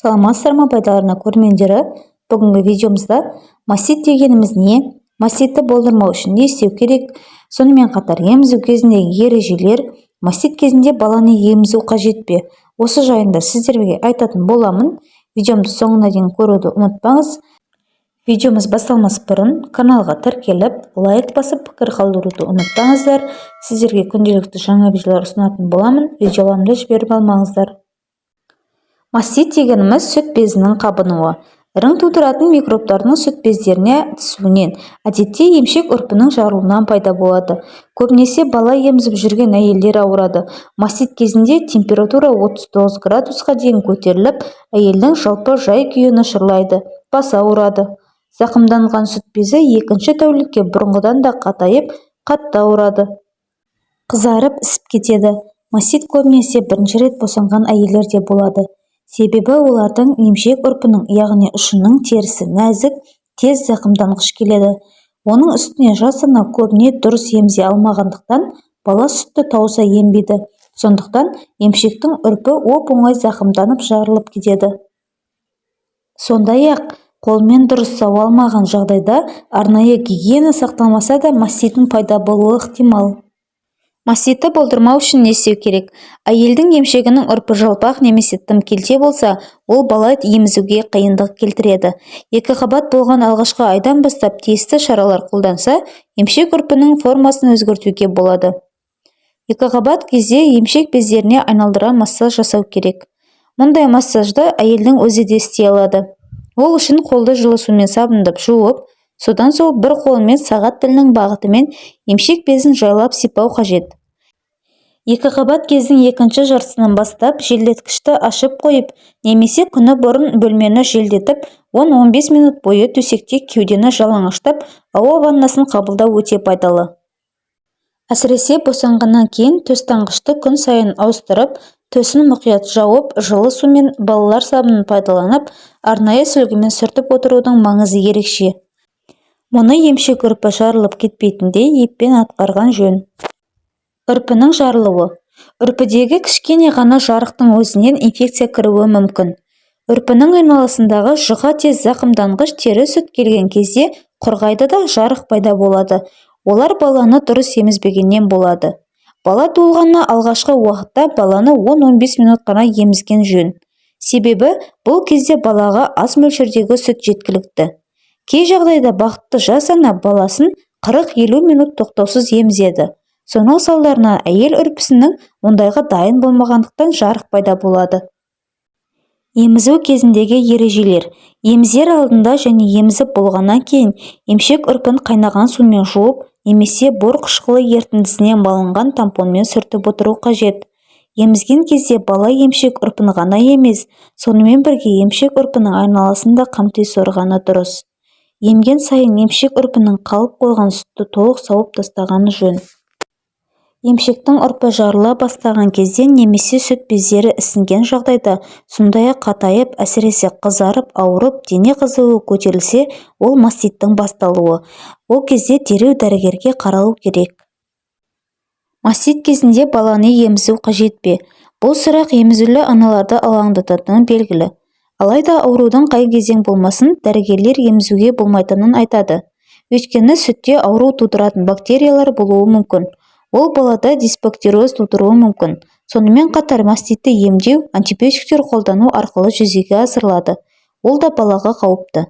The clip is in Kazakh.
Саламатсыздар ма, Пайдалы арна көрермендері! Бүгінгі видеомызда мастит дегеніміз не, маститті болдырмау үшін не істеу керек, сонымен қатар емізу кезіндегі ережелер, мастит кезінде баланы емізу қажет пе, осы жайында сіздерге айтатын боламын. Видеомды соңына дейін көруді ұмытпаңыз. Видеомыз басталмас бұрын каналға тіркеліп, лайк басып, пікір қалдыруды ұмытпаңыздар. Сіздерге күнделікті жаңа видеолар ұсынатын боламын, видеоларымды жіберіп алмаңыздар. Мастит дегеніміз – сүт безінің қабынуы. Ірің тудыратын микробтардың сүт бездеріне түсуінен, әдетте емшек үрпінің жарылуынан пайда болады. Көбінесе бала емізіп жүрген әйелдер ауырады. Мастит кезінде температура 39 градусқа дейін көтеріліп, әйелдің жалпы жай-күйі нашарлайды, басы ауырады. Зақымданған сүт безі екінші тәулікке бұрынғыдан да қатайып, қатты ауырады. Қызарып, ісіп кетеді. Мастит көбінесе бірінші рет босанған әйелдерде болады. Себебі олардың емшек үрпінің, яғни ұшының терісі нәзік, тез зақымданғыш келеді. Оның үстіне жас ана көбіне дұрыс емізе алмағандықтан, бала сүтті тауыса ембейді. Сондықтан емшектің үрпі оп-оңай зақымданып, жарылып кетеді. Сондай-ақ қолмен дұрыс сауа алмаған жағдайда, арнайы гигиена сақталмаса да маститтің пайда болуы ықтимал. Маститті болдырмау үшін не істеу керек? Әйелдің емшегінің үрпі жалпақ немесе тым келте болса, ол бала емізуге қиындық келтіреді. Екіқабат болған алғашқы айдан бастап тиісті шаралар қолданса, емшек үрпінің формасын өзгертуге болады. Екіқабат кезде емшек бездеріне айналдыра массаж жасау керек. Мұндай массажды әйелдің өзі де істей алады. Ол үшін қолды жылы сумен сабындап жуып, содан соң бір қолымен сағат тілінің бағытымен емшек безін жайлап сипау қажет. Екіқабат кездің екінші жартысынан бастап желдеткішті ашып қойып немесе күні бұрын бөлмені желдетіп, 10-15 минут бойы төсекте кеудені жалаңаштап, ауа ваннасын қабылдау өте пайдалы. Әсіресе босанғаннан кейін төстаңғышты күн сайын ауыстырып, төсін мұқият жауып, жылы су мен балалар сабынын пайдаланып, арнайы сүлгімен сүртіп отырудың маңызы ерекше. Мұны емшек үрпі жарылып кетпейтіндей еппен атқарған жөн. Үрпінің жарылуы. Үрпідегі кішкене ғана жарықтың өзінен инфекция кіруі мүмкін. Үрпінің айналасындағы жұқа тез зақымданғыш тері сүт келген кезде құрғайды да, жарық пайда болады. Олар баланы дұрыс емізбегеннен болады. Бала туылғаннан алғашқы уақытта баланы 10-15 минут қана емізген жөн. Себебі бұл кезде балаға аз мөлшердегі сүт жеткілікті. Кей жағдайда бақытты жас ана баласын 40-50 минут тоқтаусыз емізеді. Соның салдарынан әйел үрпісінің ондайға дайын болмағандықтан жарық пайда болады. Емізу кезіндегі ережелер. Емізер алдында және емізіп болғаннан кейін емшек үрпін қайнаған сумен жуып немесе бор қышқылы ерітіндісіне малынған тампонмен сүртіп отыру қажет. Емізген кезде бала емшек үрпін ғана емес, сонымен бірге емшек үрпінің айналасын да қамти сорғаны дұрыс. Емген сайын емшек үрпінің қалып қойған сүтті толық сауып тастағаны жөн. Емшектің үрпі жарыла бастаған кезде немесе сүт бездері ісінген жағдайда, сондай-ақ қатайып, әсіресе қызарып, ауырып, дене қызуы көтерілсе, ол маститтің басталуы. Ол кезде дереу дәрігерге қаралу керек. Мастит кезінде баланы емізу қажет пе? Бұл сұрақ емізулі аналарды алаңдататыны белгілі. Алайда аурудың қай кезең болмасын, дәрігерлер емізуге болмайтынын айтады. Өйткені сүтте ауру тудыратын бактериялар болуы мүмкін. Ол балада дисбактериоз тудыруы мүмкін. Сонымен қатар маститті емдеу антибиотиктер қолдану арқылы жүзеге асырылады. Ол да балаға қауіпті.